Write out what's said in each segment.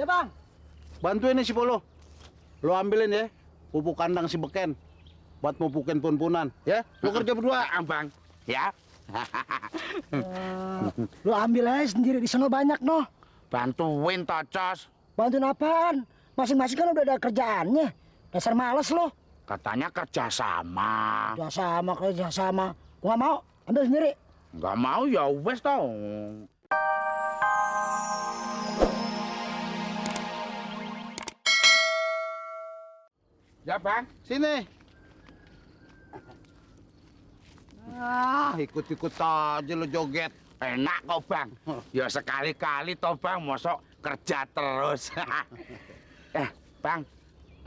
Bang. Bantuin nih si Polo. Lo ambilin ya pupuk kandang si Beken buat mupukin pun-punan, ya. Lo kerja berdua, Bang. Ya. Lu ambil aja sendiri, di sono banyak noh. Bantuin Tocos. Bantuin apaan? Masing-masing kan udah ada kerjaannya. Dasar males lo. Katanya kerja sama. Kerja sama. Gua nggak mau, ambil sendiri. Nggak mau ya wes tau. Ya Bang, sini. Ikut-ikut aja lo joget. Enak kok Bang. Ya sekali-kali toh Bang, mosok kerja terus. Bang,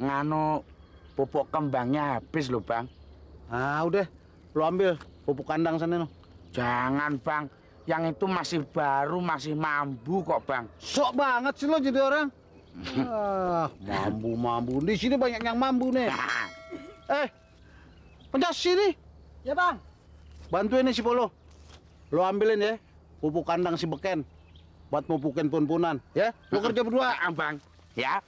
nganu pupuk kembangnya habis lo Bang. Udah, lo ambil pupuk kandang sana no. Jangan Bang, yang itu masih baru, masih mambu kok Bang. Sok banget sih lo jadi orang. Mambu. Di sini banyak yang mambu nih. Pencas sini. Ya Bang. Bantuin nih si Polo. Lo ambilin ya pupuk kandang si Beken buat mupukin pun-punan, ya. Lo kerja berdua, Bang. Ya.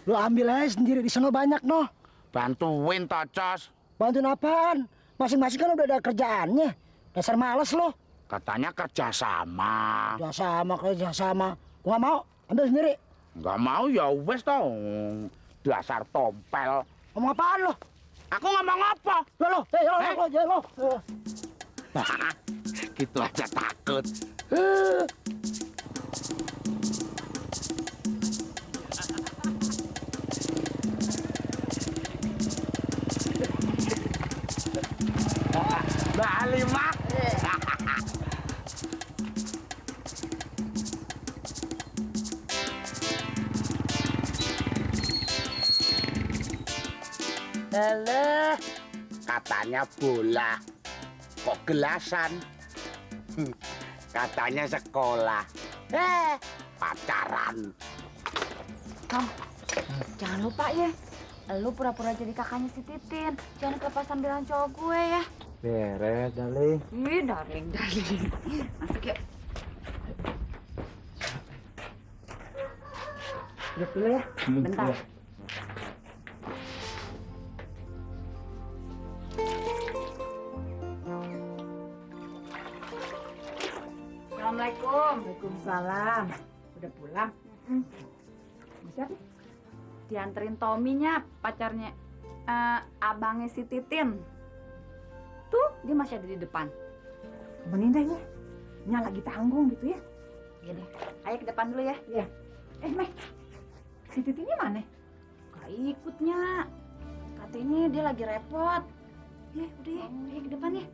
Lu ambil aja sendiri, di sono banyak noh. Bantuin Tocos. Bantuin apaan? Masing-masing kan udah ada kerjaannya. Dasar males lo. Katanya kerja sama. Kerja sama. Gua nggak mau, ambil sendiri. Nggak mau ya wes tau. Dasar tompel. Ngomong apaan lo? Aku ngomong apa? Lo. Gitu aja takut. Halimah. Alah, katanya bola, kok gelasan? Katanya sekolah, pacaran. Kang, jangan lupa ya, lu pura-pura jadi kakaknya si Titin. Jangan kelepasan bilang cowok gue ya. Beres, darling. Ih, darling. Masuk yuk. Duduk dulu ya, bentar. Assalamualaikum. Waalaikumsalam. Udah pulang? Siapa? Dianterin Tominya, pacarnya abangnya si Titin. Tuh, dia masih ada di depan. Temenin deh ya. Nya lagi tanggung gitu ya. Iya deh, ayo ke depan dulu ya. Iya. Meh, si Titinnya mana? Gak ikutnya. Katanya dia lagi repot. Ya, udah ya, ayo ke depan ya.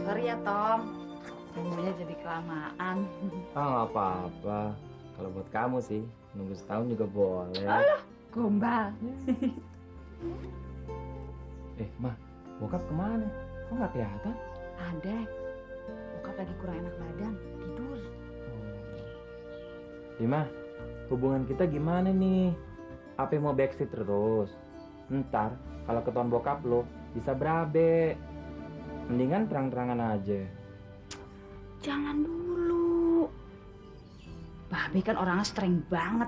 Sorry ya, Tom. Nunggunya jadi kelamaan. Nggak apa-apa. Kalau buat kamu sih, nunggu setahun juga boleh. Alah, gombal. Mah, bokap kemana? Kok nggak kelihatan? Ada. Bokap lagi kurang enak badan, tidur. Lima, hubungan kita gimana nih? Apa mau backstreet terus? Ntar, kalau ketahuan bokap lo, bisa berabe. Mendingan terang-terangan aja. Jangan dulu. Babe kan orangnya streng banget.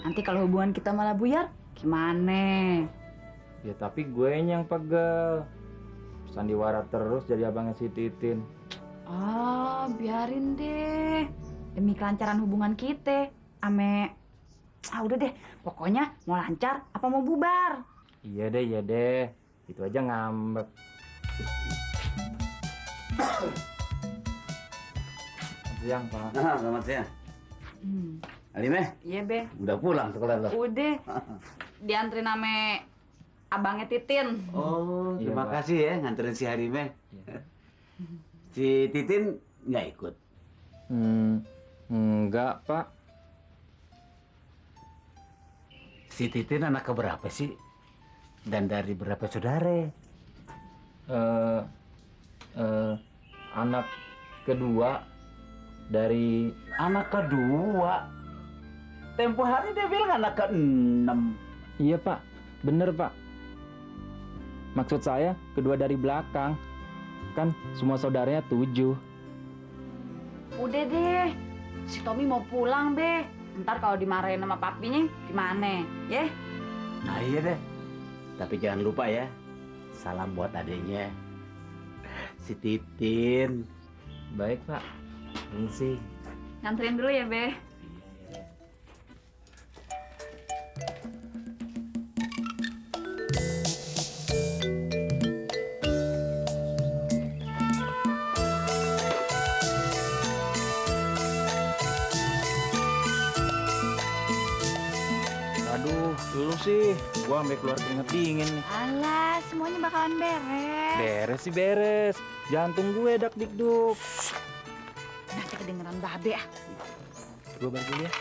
Nanti kalau hubungan kita malah buyar, gimana? Ya tapi gue yang pegel. Sandiwara terus jadi abangnya si Titin. Oh, biarin deh. Demi kelancaran hubungan kita. Udah deh. Pokoknya mau lancar apa mau bubar? Iya deh. Itu aja ngambek. Siang, Pak. Selamat siang. Halimah? Iya, Be. Udah pulang sekolah lo? Udah. Diantrin sama abangnya Titin. Oh, Iya, terima Pak. kasih ya nganterin si Halimah. Iya. Si Titin nggak ikut. Enggak, Pak. Si Titin anak keberapa sih? Dan dari berapa saudara? Anak kedua dari Anak kedua. tempo hari dia bilang anak ke-6. Iya Pak, bener Pak. Maksud saya kedua dari belakang. Kan semua saudaranya 7. Udah deh, si Tommy mau pulang, Be. Ntar kalau dimarahin sama papinya gimana, ya? Nah iya deh. Tapi jangan lupa ya, salam buat adiknya. Si Titin. Baik Pak. Ini sih. Nganterin dulu ya, Be. Aduh, lu sih. Gua sampai keluar keringet dingin nih. Alah, semuanya bakalan beres. Beres sih beres. Jantung gue dak dikduk. Nanti kedengeran babe ah. Gue balik dulu ya.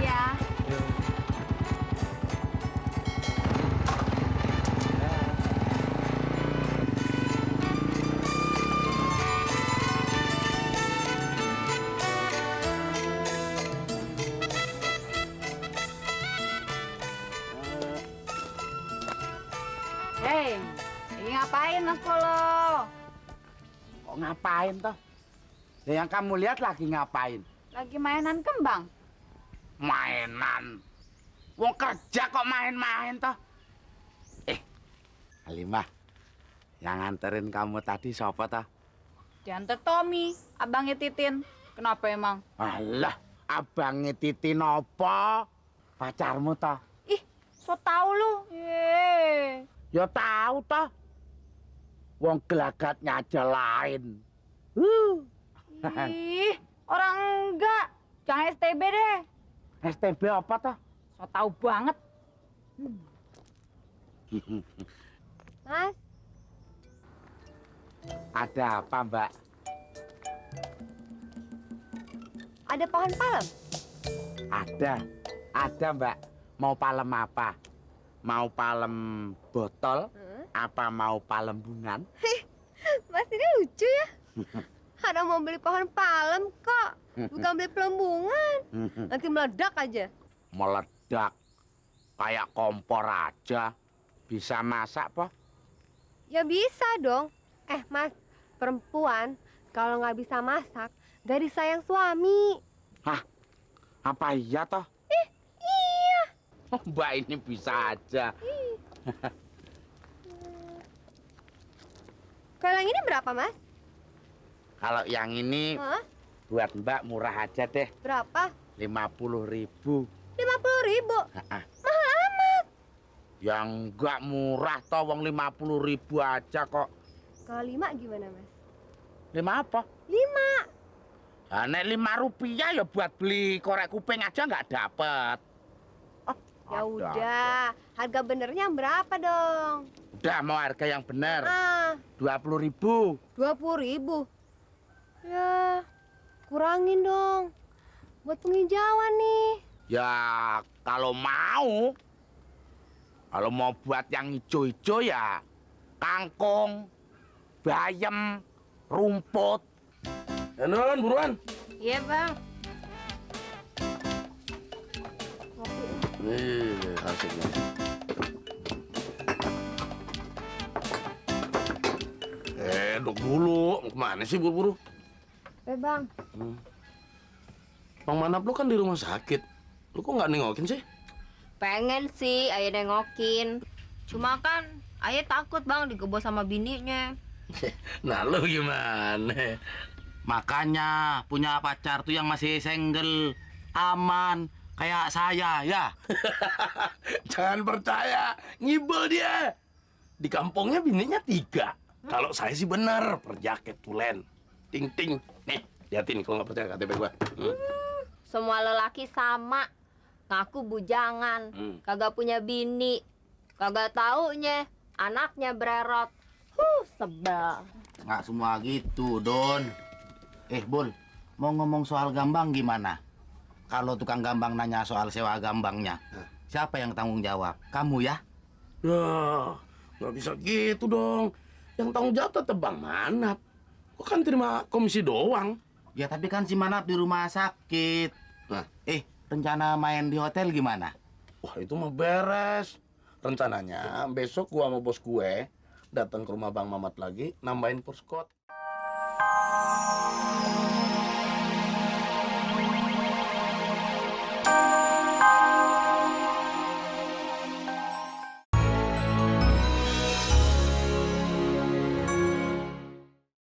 Iya. Hei, ini ngapain Mas Polo? Kok ngapain toh? Ya, yang kamu lihat lagi ngapain? Lagi mainan kembang. Mainan. Wong kerja kok main-main toh? Halimah, yang nganterin kamu tadi siapa toh? Diantar Tommy, abangnya Titin. Kenapa emang? Alah, abangnya Titin apa? Pacarmu toh? Ih, so tau lu. Yeay. Ya tahu toh. Wong gelagatnya aja lain. Ih, orang enggak. Jangan STB deh. STB apa toh? So tau banget. Mas, Ada apa, Mbak? ada pohon palem? Ada, Mbak. Mau palem apa? Mau palem botol? Apa mau palem bungan? Mas ini lucu ya. Ada mau beli pohon palem kok, bukan beli pelembungan. Nanti meledak aja. Meledak. Kayak kompor aja. Bisa masak, po? Ya bisa dong. Mas, perempuan kalau nggak bisa masak, gak disayang suami. Hah? Apa iya, toh? Iya. Oh, Mbak ini bisa aja. Kalau yang ini berapa, Mas? Kalau yang ini Hah? buat Mbak murah aja deh. Berapa? 50.000. 50.000. Ha-ha. Mahal amat. Yang enggak murah toh, wong 50.000 aja kok. Kalau 5 gimana, Mas? 5 apa? 5. Ah, nek 5 rupiah ya buat beli korek kuping aja nggak dapet. Ya Ada. udah, harga benernya berapa dong? Udah mau harga yang bener. 20.000. 20.000. Ya, kurangin dong. Buat penghijauan nih. Ya kalau mau buat yang hijau-hijau ya kangkung, bayam, rumput. Nun, buruan. Iya, Bang. Nih, asik nih. Duduk dulu. Mau kemana sih buru-buru? Bang. Bang Manap lu kan di rumah sakit. Lu kok nggak nengokin sih? Pengen sih ayah nengokin. Cuma kan ayah takut, Bang, digebos sama bininya. Nah, lu gimana? Makanya punya pacar tuh yang masih single, aman kayak saya ya. Jangan percaya, ngibel dia. Di kampungnya bininya 3. Kalau saya sih bener, perjaket tulen. Ting-ting. Nih, liatin kalau nggak percaya KTP gua. Semua lelaki sama. Ngaku bujangan, kagak punya bini. Kagak taunya anaknya bererot. Sebel. Nggak semua gitu, Don. Bul, mau ngomong soal gambang gimana? Kalau tukang gambang nanya soal sewa gambangnya, siapa yang tanggung jawab? Kamu ya? Ya, nggak bisa gitu dong. Yang tanggung jawab tetap Bang Manap. Kok kan terima komisi doang. Ya tapi kan si Manap di rumah sakit. Nah. Rencana main di hotel gimana? Wah, itu mah beres. Rencananya besok gua sama bos gue datang ke rumah Bang Mamat lagi, nambahin perskot.